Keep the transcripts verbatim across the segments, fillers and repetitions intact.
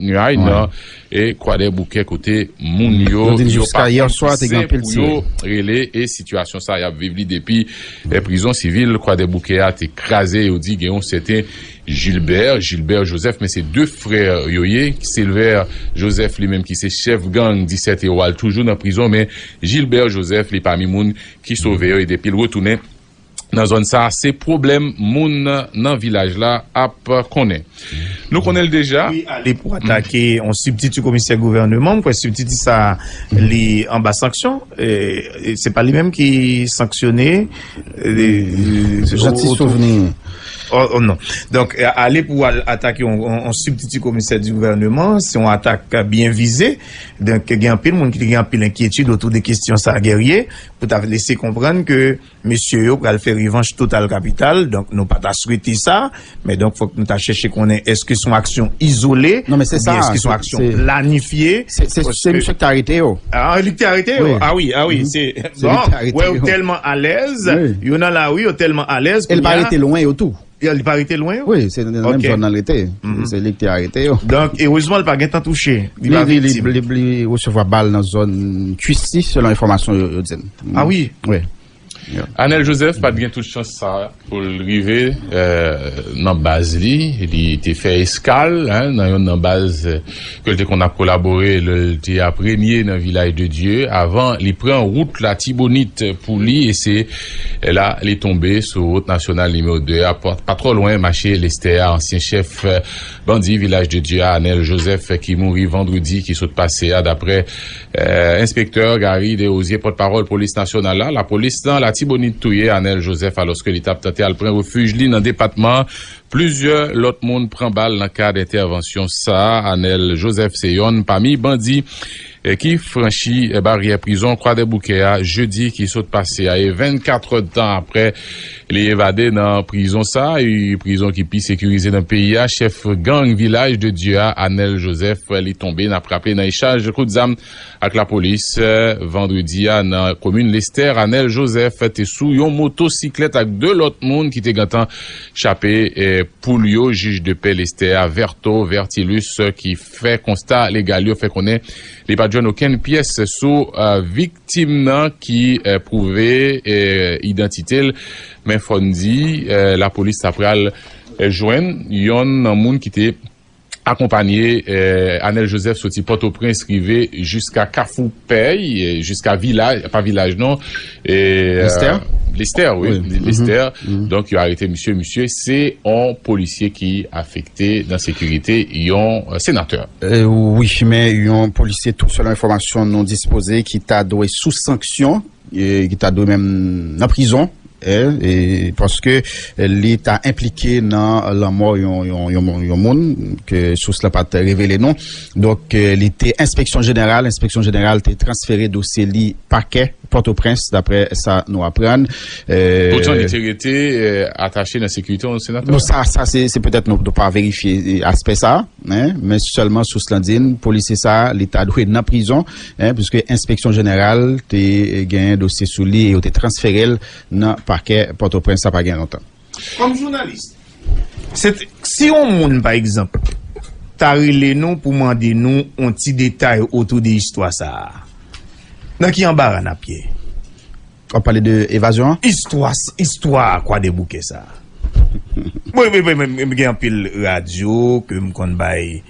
Nüay nan e Kwadèboukè kote moun yo yo pa konn ki sen pou yo rele e sitiyasyon sa y ap viv li depi e prizon sivil Kwadèboukè a te kraze yo di gen yon sèten Gilbert, Gilbert Joseph, men se de frè yo ye. Silver Joseph li menm ki se chèf gang disèt yo al toujou nan prizon, men Gilbert Joseph li pami moun ki sove yo e depi l retounen nan zòn sa a, se pwoblèm moun nan vilaj la ap konnen. Nou konnen l deja. Li ale pou atake yon sibtiti komisè gouvènman, m kwè sibtiti sa a, li anba sanksyon. E, e se pa li menm ki sanksyone. E, e, Janti o- o- Souvni. Oh, oh, non. Donk, a- ale pou al atake yon, yon, yon sibtiti komisè di gouvènman, se yon atak byen vize. Donk, gen anpil moun ki te gen anpil enkyetid otou de kesyon sa a, Guerrier, pou ta lese konprann ke mesye yo pral fè revanch total kapital. Donk, nou pa ta swete sa, men donk, fòk nou ta chèche konnen èske se yon aksyon izole oubyen èske se yon aksyon planifye. Se, se, se misye ki te arete yo. Ah, li ki te arete yo? Ah wi, ah wi. Se, bon, wè, yo tèlman alèz, yo nan lari, yo tèlman alèz. E l pa rete lwen yo tou. Li pa rete lwen yo? Wi, se nan menm zòn nan l rete. Se li ki te arete yo. Donk, erezman, li pa gentan touche. Li pa viktim. Li, li, li, li resevwa bal nan zòn kwis li, selon enfòmasyon yo, yo di n. Ah wi? Wi. Anèl Joseph pa t gen tout chans sa pou l rive, eh, nan baz li. Li te fè eskal, en, nan youn nan baz, eh, ke l te konn ap kolabore lè l te a premye nan Vilaj de Dye, avan li pran wout Latibonit pou li, e se la li tonbe sou wout nasyonal nimewo de a, pa, pa twò lwen mache Lestè a. Ansyen chèf, eh, bandi Vilaj de Dye a, Anèl Joseph, ki mouri vandredi ki sot pase a, daprè, eh, enspektè Gary Desrosiers, pòtpawòl polis nasyonal la. Lapolis nan Latibonit touye Anèl Joseph alòske li t ap tante al pran refij li nan depatman an. Plizyè lòt moun pran bal nan kad entèvansyon sa a. Anèl Joseph se yonn pami bandi, eh, ki franchi, eh, baryè prizon Kwadèboukè a jedi ki sot pase a. E vennkat èdtan apre li evade nan prizon sa a, e prizon ki pi sekirize nan peyi a, chèf gang Vilaj de Dye a, Anèl Joseph, li tonbe. N ap raple nan echanj kout zam ak lapolis, eh, vandredi a nan komin Lestè, Anèl Joseph te sou yon motosiklèt ak de lòt moun ki te gentan chape, eh, poul yo. Jij de pè Lestè a, Verto Vertilus, ki fè konsta legal yo, fè konnen li pa t jwenn okenn pyès sou, eh, viktim nan ki, eh, pwouve, eh, idantite l. Men fò n di, eh, lapolis ta pral, eh, jwenn yonn nan moun ki te akonpanye, eh, Anèl Joseph soti Pòtoprens rive jiska Kafou Pèy, eh, jiska vilaj, pa vilaj non, eh, Lestè? Lestè, wi, Lestè. Donk, yo arete misye. Misye se yon polisye ki afekte nan sekirite yon, eh, senatè. Eh, wi, men yon polisye tou, selon enfòmasyon nou dispoze, ki ta dwe sou sanksyon, eh, ki ta dwe menm nan prizon, eh, eh, paske, eh, li ta enplike nan lanmò yon, yon, yon, yon moun ke sous la pa t revele non. Donk, eh, li te enspeksyon jeneral, enspeksyon jeneral te transfere dosye li pakè Pòtoprens, daprè sa nou aprann. Eh, poutan, li te rete, eh, atache nan sekirite yon senatè. Bon, sa, sa se, se petèt nou, nou pa verifye, eh, aspè sa. Hein, men sèlman sous lan di n, polisye sa a, li ta dwe nan prizon, hein, piske enspeksyon jeneral te genyen dosye sou li e yo te transfere l nan pakè Pòtoprens sa pa gen lontan. Kòm jounalis, se t- si yon moun, pa egzanp, ta rele nou pou mande nou yon ti detay otou de istwa sa a, nan ki anbara n ap ye? W ap pale de evazyon an? Istwa, istwa Kwadèboukè sa a. Mwen, mwen, mwen, mwen, mwen gen anpil radyo ke m konn bay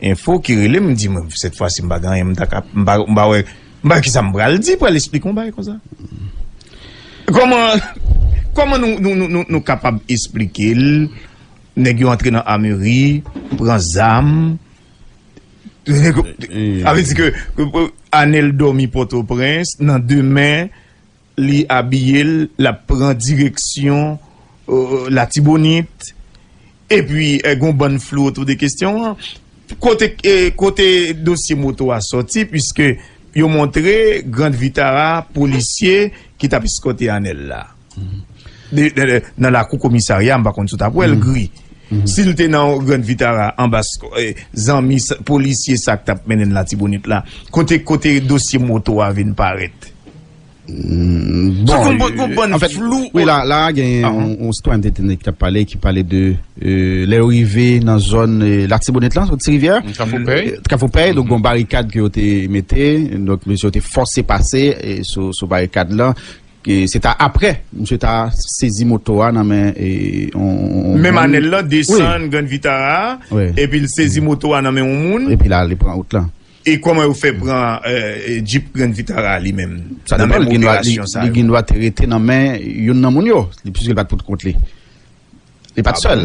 enfo ki rele m, m di, "Mwen, sèt fwa si m pa gen anyen, m ta ka, m pa, m pa wè, m pa wè kisa m pral di, pral esplike yon bagay konsa." Kòman, kòman nou, nou, nou, nou, nou kapab esplike l, nèg yo antre nan ameri, pran zam, sa vle di ke, ke, ke Anèl dòmi Pòtoprens, nan demen, li abiye l, l ap pran direksyon, euh, Latibonit, epi, eh, gon bann flou otou de kesyon an. Kote, eh, kote dosye moto a sòti, piske yo montre Grand Vitara, polisye ki t ap eskòte Anèl la. De, de, de, nan lakou komisarya, m pa konn si w t ap wè l gri. Si l te nan Grand Vitara, anba s-, eh, zanmi s-, polisye sa k t ap mennen l Latibonit la, kote, kote dosye moto a vin parèt? Bon, gon bann flou. Wi, la, la gen yon sitwayen m te tande ki t ap pale, ki pale de lè yo rive nan zòn Latibonit lan, sou Ti Rivyè, Kafou Pèy, donk gon barikad ke yo te mete, donk mesye yo te fòse pase sou, sou barikad lan. Se ta apre misye ta sezi moto a nan men yon moun. Menm Anèl lan desann Grand Vitara a, epi l sezi moto a nan men yon moun. Epi la, li pran wout lan. E kòman yo fè pran Jeep Grand Vitara a li menm nan menm operasyon sa yo? Li gen dwa te rete nan men youn nan moun yo, piske li pa t pou kont li. Li pa t sèl.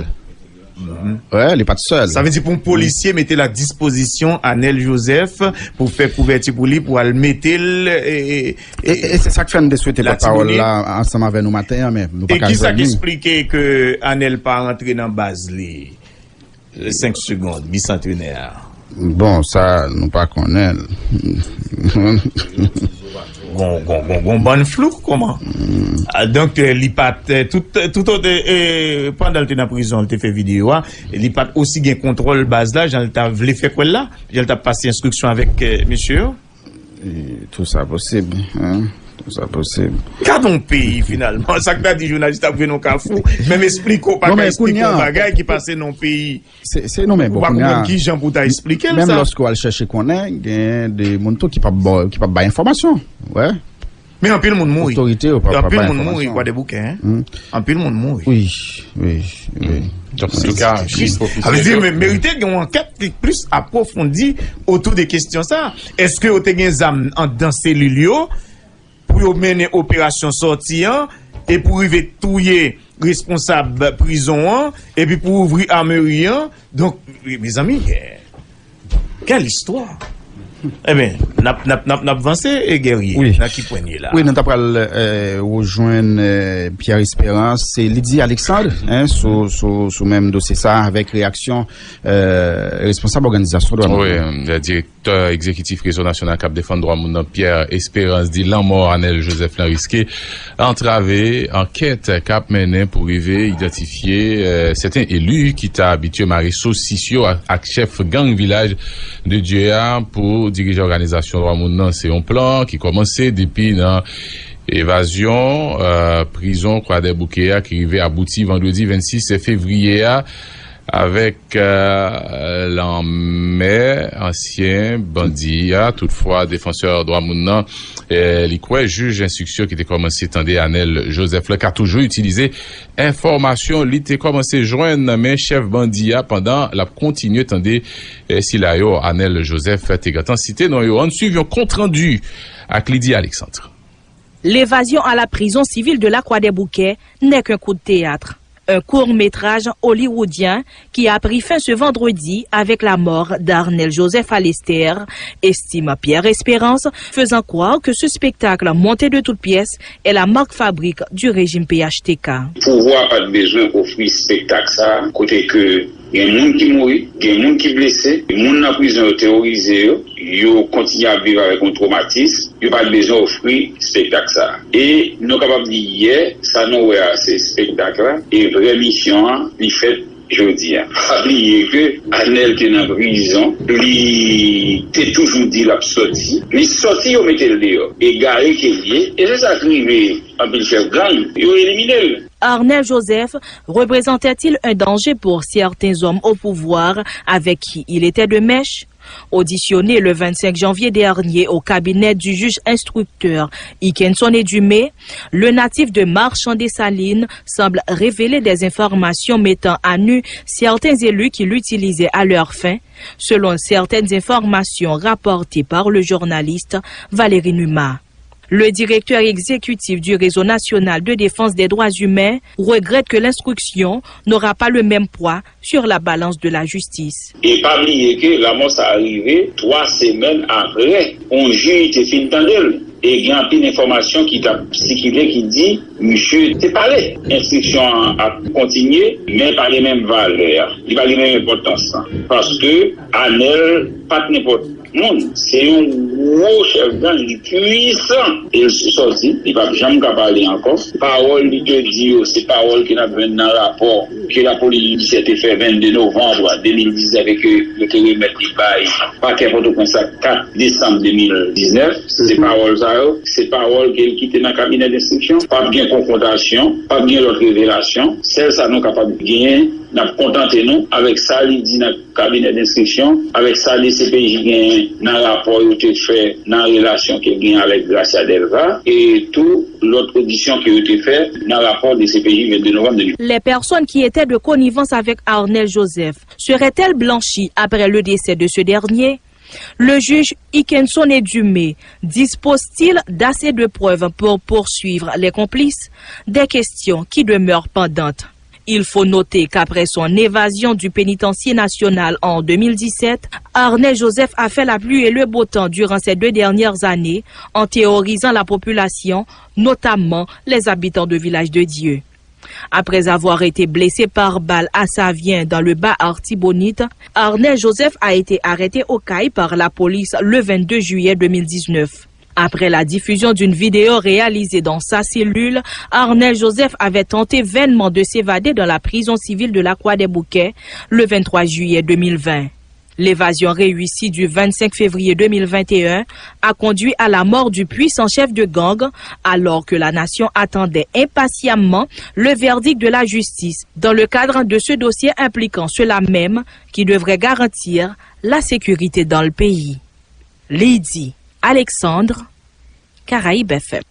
Wi, li pa t sèl. Sa vle di pou yon polisye mete l a dispozisyon Anèl Joseph pou fè kouvèti pou li, pou al mete l. E se sa k fè n te swete pòtpawòl la ansanm avè nou maten an, men nou pa ka jwenn li. E ki sa k eksplike ke Anèl pa rantre nan baz li? Senk segonn, bisantenè a. Bon, sa, nou pa konnen. Gon, gon, gon, gon bann flou, kòman? Donk, li pa t, tout, tout, pandan l te nan prizon, l te fè videyo a, li pa t osi gen kontwòl baz la, jan l ta vle fè kwè l la, jan l t ap pase enstriksyon avèk mesye yo. Tout sa posib, hein? Tout sa posib. Gade yon peyi, finalman. Sa k ta di jounalis ap jwenn yon kafou. Menm esplike w pa ka esplike yon bagay ki pase nan yon peyi. Se, se, non, men bon, ou pa konprann ki jan pou w ta esplike l sa. Menm lòske w al chèche konnen, gen de moun tou ki p ap ba, ki p ap bay enfòmasyon. Wè. Men anpil moun mouri. Otorite yo p ap bay enfòmasyon. Anpil moun mouri Kwadèboukè, hein? Anpil moun mouri. Wi, wi, wi. Donk, antouka, chif ofisye yo. Sa vle di, merite gen yon ankèt ki plis apwofondi otou de kesyon sa. Èske yo te gen zam anndan selil yo pou yo mennen operasyon sòti an e pou rive touye responsab prizon an epi pou ouvri ameri an? Donk, mezanmi, kèl istwa! Enben, n ap, n ap, n ap, n ap vanse, e Guerrier, nan ki pwen n ye la? Wi, nou ta pral rejwenn Pierre Espérance, se Lydie Alexandre, sou, sou, sou menm dosye sa, avèk reyaksyon responsab òganizasyon dwa moun. Wi, direktè egzekitif Rezo Nasyonal k ap defann dwa moun nan, Pierre Espérance, di lanmò Anèl Joseph lan riske antrave ankèt k ap mennen pou rive idantifye sèten eli ki ta abitye mare sosis yo ak chèf gang Vilaj de Dye a pou dirije òganizasyon dwa moun nan. Se yon plan ki kòmanse depi nan evazyon prizon Kwadèboukè a ki rive abouti vandredi vennsis fevriye a. Avèk lanmè ansyen bandi a, toutfwa, defansè dwa moun nan, li kwè jij enstriksyon ki te kòmanse tande Anèl Joseph la ka toujou itilize enfòmasyon li te kòmanse jwenn nan men chèf bandi a pandan l ap kontinye tande sila yo Anèl Joseph te gentan site non yo. Ann swiv yon kontrandi ak Lydie Alexandre. L'évasion à la prison civile de la Croix-des-Bouquets n'est qu'un coup de théâtre, un court-métrage hollywoodien qui a pris fin ce vendredi avec la mort d'Arnel Joseph Alester, estime Pierre Espérance, faisant croire que ce spectacle monté de toutes pièces est la marque fabrique du régime P H T K. Pouvwa pa t bezwen ofri espektak sa a, kote ke gen moun ki mouri, gen moun ki blese, moun nan prizon yo teworize yo, yo kontinye ap viv avèk yon twomatis, yo pa t bezwen ofri espektak sa a. E nou kapab di yè, sa nou wè a se espektak la, e vrè misyon an, li fèt jodi a. Pa bliye ke Anèl te nan prizon, li te toujou di l ap sòti, li sòti, yo mete l deyò, egare ke l ye, e se sa k rive anpil chèf gang, yo elimine l. Arnel Joseph représentait-il un danger pour certains hommes au pouvoir avec qui il était de mèche? Auditionné le vingt-cinq janvier dernier au cabinet du juge instructeur Ikenson Edumé, le natif de Marchand Dessalines semble révéler des informations mettant à nu certains élus qui l'utilisaient à leur fin, selon certaines informations rapportées par le journaliste Valérie Numa. Le directeur exécutif du Réseau national de défense des droits humains regrette que l'instruction n'aura pas le même poids sur la balance de la justice. E pa bliye ke lanmò sa a rive twa semèn apre yon jij te fin tande l. E gen anpil enfòmasyon ki t ap sikile ki di misye te pale. Enstriksyon an ap kontinye, men pa gen menm valè a. Li pa gen menm enpòtans lan. Paske Anèl pa t nenpòt moun. Se yon gwo chèf gang, li pwisan. E l sòti, li p ap janm ka pale ankò. Pawòl li te di yo, se pawòl ke n ap jwenn nan rapò ke lapolis jidisyè te fè vennde novanm de mil diznèf e ke yo te remèt li bay pakè Pòtoprens la kat desanm de mil diznèf. Se pawòl sa sa yo, se pawòl ke l kite nan kabinè denstriksyon. P ap gen konfwontasyon, p ap gen lòt revelasyon. Sèl sa nou kapab genyen, n ap kontante nou avèk sa li di nan kabinè denstriksyon, avèk sa D C P J genyen nan rapò yo te fè nan relasyon ke l genyen avèk Gracia Delva, e tou lòt odisyon ke yo te fè nan rapò D C P J vennde novanm de mil. Les personnes qui étaient de connivence avec Arnel Joseph seraient-elles blanchies après le décès de ce dernier? Le juge Ikenson Edumé dispose-t-il d'assez de preuves pour poursuivre les complices? Des questions qui demeurent pendantes. Il faut noter qu'après son évasion du pénitencier national en deux mille dix-sept, Arnel Joseph a fait la pluie et le beau temps durant ces deux dernières années en terrorisant la population, notamment les habitants de Village de Dieu. Après avoir été blessé par balle à Savien dans le bas Artibonite, Arnel Joseph a été arrêté au Cay par la police le vingt-deux juillet deux mille dix-neuf. Après la diffusion d'une vidéo réalisée dans sa cellule, Arnel Joseph avait tenté vainement de s'évader dans la prison civile de la Croix des Bouquets le vingt-trois juillet deux mille vingt. L'évasion réussie du vingt-cinq février deux mille vingt et un a conduit à la mort du puissant chef de gang, alors que la nation attendait impatiemment le verdict de la justice dans le cadre de ce dossier impliquant ceux-là même qui devraient garantir la sécurité dans le pays. Lydie Alexandre, Caraïbes F M.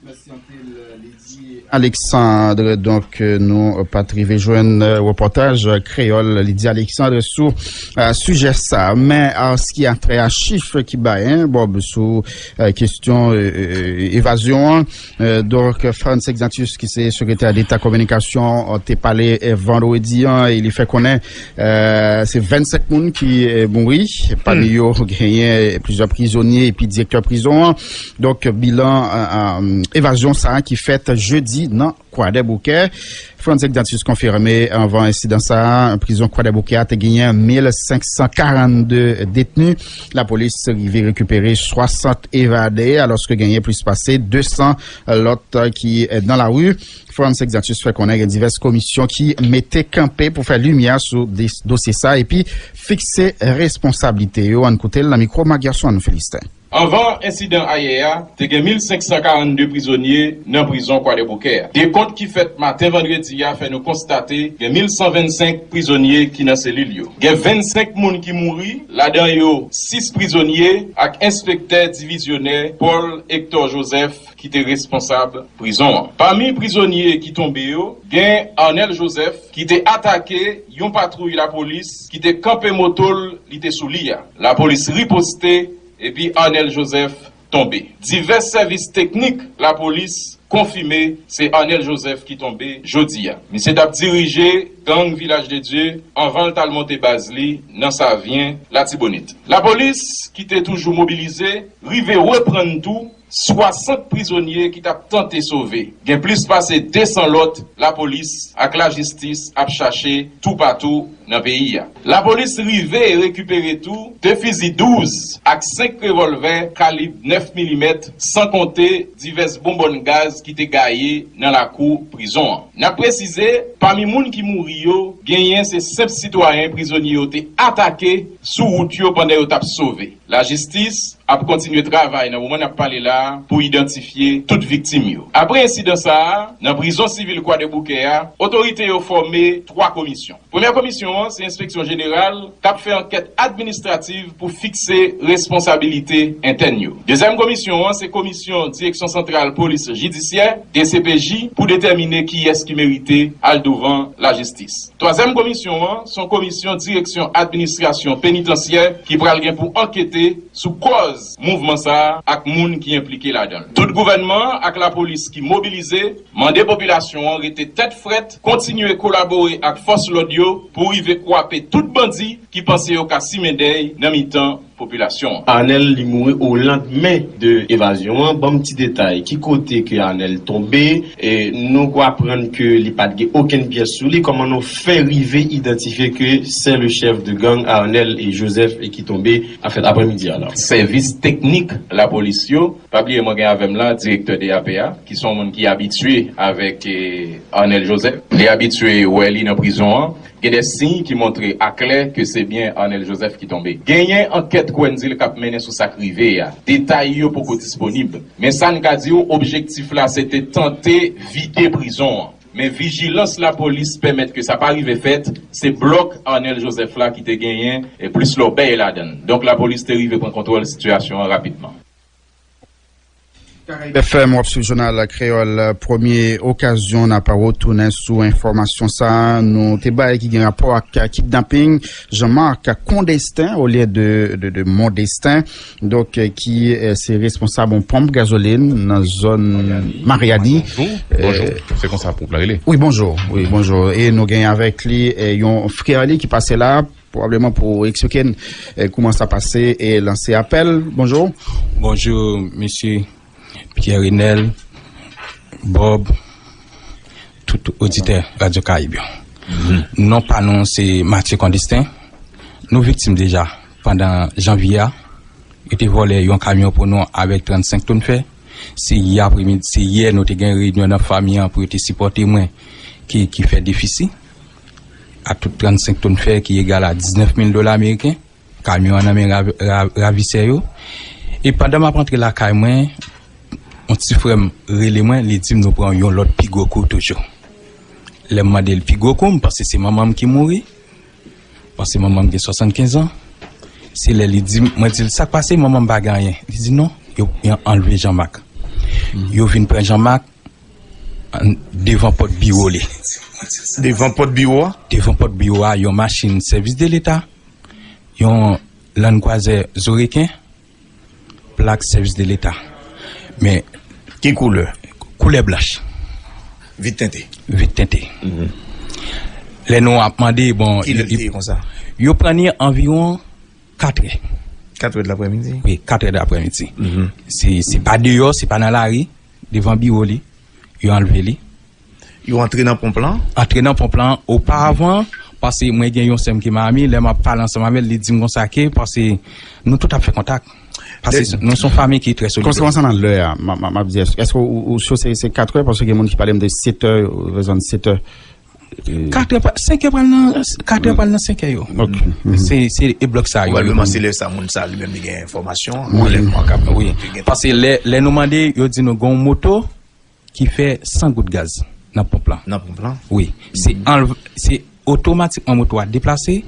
Mèsi anpil, Lydie Alexandre. Donk, euh, nou pa t rive jwenn, euh, repòtaj, euh, kreyòl Lydie Alexandre sou, euh, sijè sa. Men, an ce qui a trait à chif ki bay, hein, Bob, sou, euh, kesyon, euh, euh, evazyon an, euh, donk, Frantz Exantus, ki se sekretè deta kominikasyon, euh, te pale, euh, vandredi an, e li fè konnen, euh, se vennsenk moun ki, euh, mouri, pami yo genyen plizyè prizonye epi direktè prizon an. Donk, bilan, euh, euh, evazyon sa a ki fèt jedi nan Kwadèboukè. Frantz Exantus konfime anvan ensidan sa a, prizon Kwadèboukè a te genyen mil senk san karannde detni. Lapolis rive rekipere swasant evade, alòske genyen plis pase de san lòt ki nan lari. Frantz Exantus fè konnen gen divès komisyon ki mete kanpe pou fè limyè sou dosye sa epi fikse responsablite yo. Ann koute l nan mikwo Marc Gerson Philistin. Anvan ensidan ayè a, te gen mil senk san karannde prizonye nan prizon Kwadèboukè a. Dekont ki fèt maten vandredi a fè nou konstate gen mil san vennsenk prizonye ki nan selil yo. Gen vennsenk moun ki mouri, ladan yo sis prizonye ak enspektè divizyonè Paul Hector Joseph ki te responsab prizon an. Pami prizonye ki tonbe yo, gen Arnel Joseph ki te atake yon patwouy lapolis ki te kanpe moto l li te sou li a. Lapolis riposte epi Arnel Joseph tonbe. Divès sèvis teknik lapolis konfime se Arnel Joseph ki tonbe jodi a. Misye t ap dirije gang Vilaj de Dye anvan l t al monte baz li nan Savyen, Latibonit. Lapolis ki te toujou mobilize rive reprann tou swasant prizonye ki t ap tante sove. Gen plis pase de san lòt lapolis ak lajistis ap chache toupatou nan peyi a. Lapolis rive rekipere tou de fizi douz ak senk revòlvè kalib nèf milimèt, san konte divès bonbòn gaz ki te gaye nan lakou prizon an. N ap presize, pami moun ki mouri yo, genyen se senp sitwayen prizonye yo te atake sou wout yo pandan yo t ap sove. Lajistis ap kontinye travay nan moman n ap pale la a pou idantifye tout viktim yo. Apre ensidan sa a, nan prizon sivil Kwadèboukè a, otorite yo fòme twa komisyon. Premyè komisyon an se enspeksyon jeneral k ap fè ankèt administrativ pou fikse responsabilite entèn yo. Dezyèm komisyon an se komisyon Direksyon Santral Polis Jidisyè, D C P J, pou detèmine kiyès ki merite al douvan lajistis. Twazyèm komisyon an se yon komisyon direksyon administrasyon penitansyè ki pral gen pou ankete sou kòz mouvman sa a ak moun ki enplike ladan l. Tout gouvènman an ak lapolis ki mobilize mande popilasyon an rete tèt frèt, kontinye kolabore ak fòs lòd yo pou rive kwape tout bandi ki panse yo ka simen dèy nan mitan popilasyon an. Arnel li mouri o landmen de evazyon an. Ban m ti detay, ki kote ke Arnel tonbe? E nou ko aprann ke li pa t gen okenn pyès sou li. Kòman nou fè rive idantifye ke c'est le chef de gang Arnel e Joseph e ki tonbe afèt aprèmidi a la? Sèvis teknik lapolis yo, pa bliye mwen gen avè m la direktè D A P a, ki se yon moun ki abitye avèk, eh, Arnel Joseph. Li abitye wè li nan prizon an. Gen de siy ki montre aklè ke se byen Arnel Joseph ki tonbe. Genyen ankèt Kwè n di l k ap mennen sou sa k rive a. Detay yo poko disponib. Men sa n ka di w, objektif la se te tante vide prizon an. Men vijilans lapolis pèmèt ke sa pa rive fèt, se blòk Arnel Joseph la ki te genyen e plis lòbèy ladan l. Donk lapolis te rive pran kontwòl sitiyasyon an rapidman. Karayib F M, w ap swiv jounal kreyòl. Premye okazyon n ap retounen sou enfòmasyon sa a nou te bay ki gen rapò ak kidnaping Jean-Marc Condestin olye de, de, de Mondestin, donk, eh, ki, eh, se responsab yon ponp gazolin nan zòn Mariani. Bonjou. Bonjou. Eh, se konsa ponp la rele. Wi, bonjou. Wi, bonjou. E nou gen avèk li, eh, yon frè li ki pase la, pwobableman pou eksplike n, eh, kouman sa pase e lanse apèl. Bonjou. Bonjou, mesye Pierre Renel, Bob, tout oditè Radyo Karayib yo. Non pa nou se Mathieu Condestin. Nou viktim deja pandan janvye a. Yo te vòlè yon kamyon pou nou avèk trannsenk tonn fè. Se yè apremidi, se yè nou te gen reyinyon nan fanmi an pou yo te sipòte mwen ki, ki fè defisi a tout trannsenk tonn fè ki egal a diznèf mil dola ameriken. Kamyon an nan men rav-, rav-, ravisè yo. E pandan m ap antre lakay mwen, yon ti frè m rele mwen, li di m nou pran yon lòt pi gwo kou toujou. Lè m mande l pi gwo kou, m panse se manman m ki mouri. Paske manman m gen swasannkenz an. Se lè li di m, mwen di l, "Sa k pase, manman m pa gen anyen?" Li di, "Non, yo, yo anlve Jean-Marc." Yo vin pran Jean-Marc an, devan pòt biwo li. Devan pòt biwo a? Devan pòt biwo a, yon machin sèvis de leta, yon Land Cruiser Zoreken, plak sèvis de leta. Men ki koulè? Koulè blanch. Vit tente. Vit tente. Lè nou ap mande, bon, ki lè l te ye konsa? Yo pran li anviwon katrè. Katrè de laprèmidi? Wi, katrè de laprèmidi. Se, se pa deyò, se pa nan lari, devan biwo li, yo anlve li. Yo antre nan ponp lan? Antre nan ponp lan. Oparavan, paske mwen gen yon sè m ki Miami, lè m ap pale ansanm avè l, li di m konsa ke, paske nou tout ap fè kontak. Paske nou se yon fanmi ki trè solidè. Konsènan lè a, m ap, m ap, m ap di, èske, èske ou, ou si se, se katrè? Paske gen moun ki pale m de setè, yo bezwen setè. Katrè, senkè pral nan, katrè pral nan senkè yo. Se, se e blòk sa yo. Pwobableman se lè sa moun sa li menm li gen enfòmasyon. Wi. Paske lè, lè nou mande, yo di nou gen yon moto ki fè san goud gaz nan ponp lan. Nan ponp lan? Wi. Se anlv-, se otomatikman moto a deplase,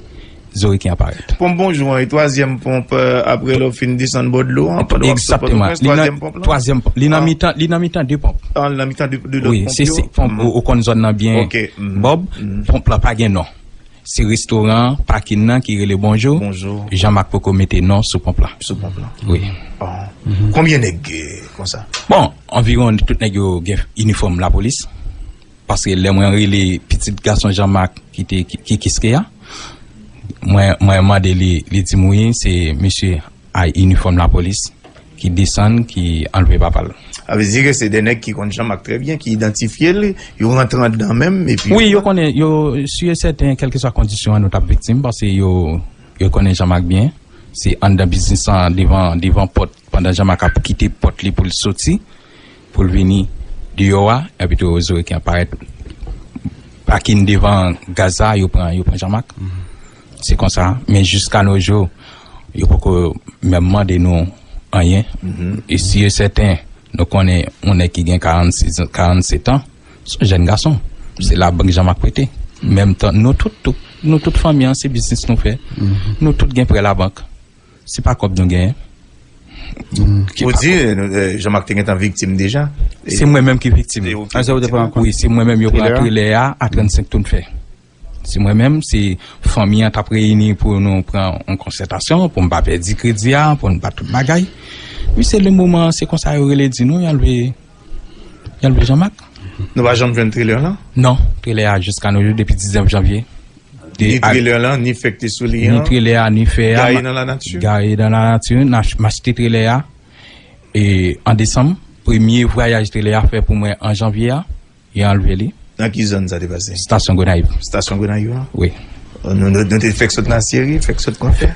Zoreken an parèt. Ponp Bonjou an, e twazyèm ponp, eh, apre lè w fin desann bò dlo an, pandan w ap sot Pòtoprens, twazyèm ponp lan? Egzakteman. Li nan, li nan mitan, li nan mitan de ponp. Ah, li nan mitan de, de lòt ponp yo? Wi, se, se ponp, ou, ou konn zòn nan byen. Bòb, ponp lan pa gen non. Se restoran, pakin nan ki rele Bonjou. Bonjou. Jean-Marc poko mete non sou ponp lan. Sou ponp lan. Wi. Konbyen nèg, eh, konsa? Bon, anviwon tout nèg yo gen inifòm lapolis. Paske lè mwen rele pitit gason Jean-Marc ki te, ki, ki Kiskeya, mwen, mwen mande li, li di m wi, se mesye a inifòm lapolis ki desann, ki anlve papa l. Sa vle di ke se de nèg ki konn Jean-Marc trè byen, ki idantifye l, yo rantre anndan menm, epi wi, yo konnen, yo si e sèten, kèlkeswa kondisyon an, nou t ap viktim, paske yo, yo konnen Jean-Marc byen. Se anndan biznis lan, devan, devan pòt, pandan Jean-Marc ap kite pòt li pou l soti, pou l vini deyò a, epi tou Zoreken an parèt pakin devan gaz la, yo pran, yo pran Jean-Marc. Se konsa, men jiska no jou, yo poko menm mande nou anyen. E si e sèten, nou konnen yon nèg ki gen karannsis, karannsèt an, se yon jèn gason. Se labank Jean-Marc prete. Menm tan, nou tout, tout, nou tout fanmi an, se biznis nou fè. Nou tout gen prè labank. Se pa kòb nou genyen. Ou di, eh, Jean-Marc te gentan viktim deja? Se mwen menm ki viktim. Wi, se mwen menm yo pran trelè a, a trannsenk tonn fè. Se mwen menm, se fanmi an t ap reyini pou nou pran yon konsètasyon, pou m pa pèdi kredi a, pou n pa tout bagay. Wi, se le moman, se konsa yo rele di nou, y anlve, y anlve Jean-Marc. Nou pa janm jwenn trelè lan? Non, trelè a jiska no jou, depi diznèf janvye. Ni trelè lan, ni fè k te sou li an. Ni trelè a, ni fè a. Gaye nan lanati. Gaye nan lanati, n ach-, m achte trelè a. E an desanm, premye vwayaj trelè a fè pou mwen an janvye a, yo anlve li. Nan ki zòn sa te pase? Stasyon Gonayiv. Stasyon Gonayiv lan? Wi. Nou, nou, nou te fè k sot nan Seri, fè k sot pran fè?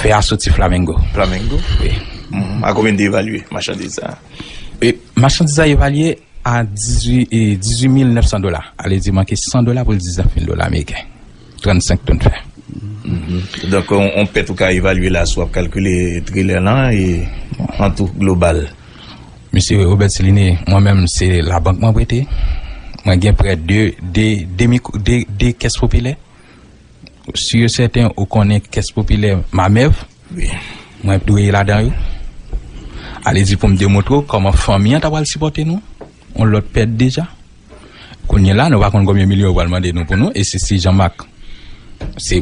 Fè a soti Flamengo. Flamengo? Wi. A konbyen te evalye machandiz sa? E machandiz sa evalye a dizuit, e, dizuit mil nèf san dola. Ale di manke san dola pou l diznèf mil dola ameriken. Trannsenk tonn fè. Donk, yon pèt ou ka evalye la si w ap kalkile trelè lan e an tou global. Mesye Robert Celine, mwen menm se labank mwen prete. Mwen gen prè de, de, de, mikwo- de, de kès popilè. Si yo sèten ou konnen kès popilè Mamèv, mwen dwe ladan yo. Ale di pou m demontre w kòman fanmi an ta pral sipòte nou. On lòt pèt deja. Kounye la, nou pa konn konbyen milyon yo pral mande nou pou nou. E se si Jean Marc, se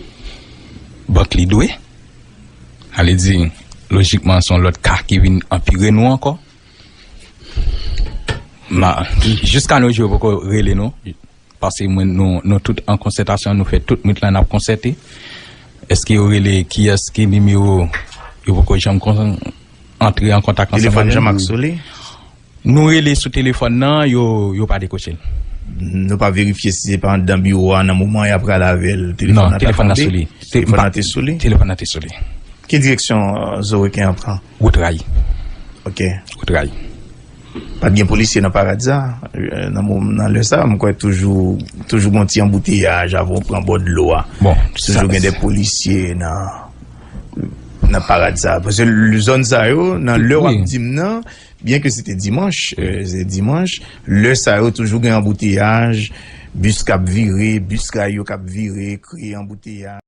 bank li dwe. Ale di, lojikman, se yon lòt ka ki vin anpire nou ankò. Ma, jiska nou jou, yo poko rele nou. Paske mwen, nou, nou tout an konsètasyon, nou fè tout nwit lan n ap konsète. Èske yo rele kiyès, ki nimewo, yo poko janm kon- antre an kontak ansanm avè nou. Telefòn Jean Marc sou li? Nou rele sou telefòn nan, yo, yo pa dekwoche l. Nou pa verifye si se pa anndan biwo a nan moman y ap rale avè l, telefòn nan ta tonbe? Non, telefòn nan sou li. Telefòn nan te sou li? Telefòn nan te sou li. Ki direksyon, euh, Zoreken an pran? Wout Ray. Ok. Wout Ray. Pa t gen polisye nan parad sa? Euh, nan mo- nan lè sa, m kwè toujou, toujou gon ti anbouteyaj avan w pran bò dlo a. Bon, toujou gen de polisye nan, nan parad sa. Paske l- zòn sa yo, nan lè w ap di m nan, byen ke se te dimanch, euh, se dimanch, lè sa yo toujou gen anbouteyaj, bis k ap vire, bis kay yo k ap vire, kreye anbouteyaj.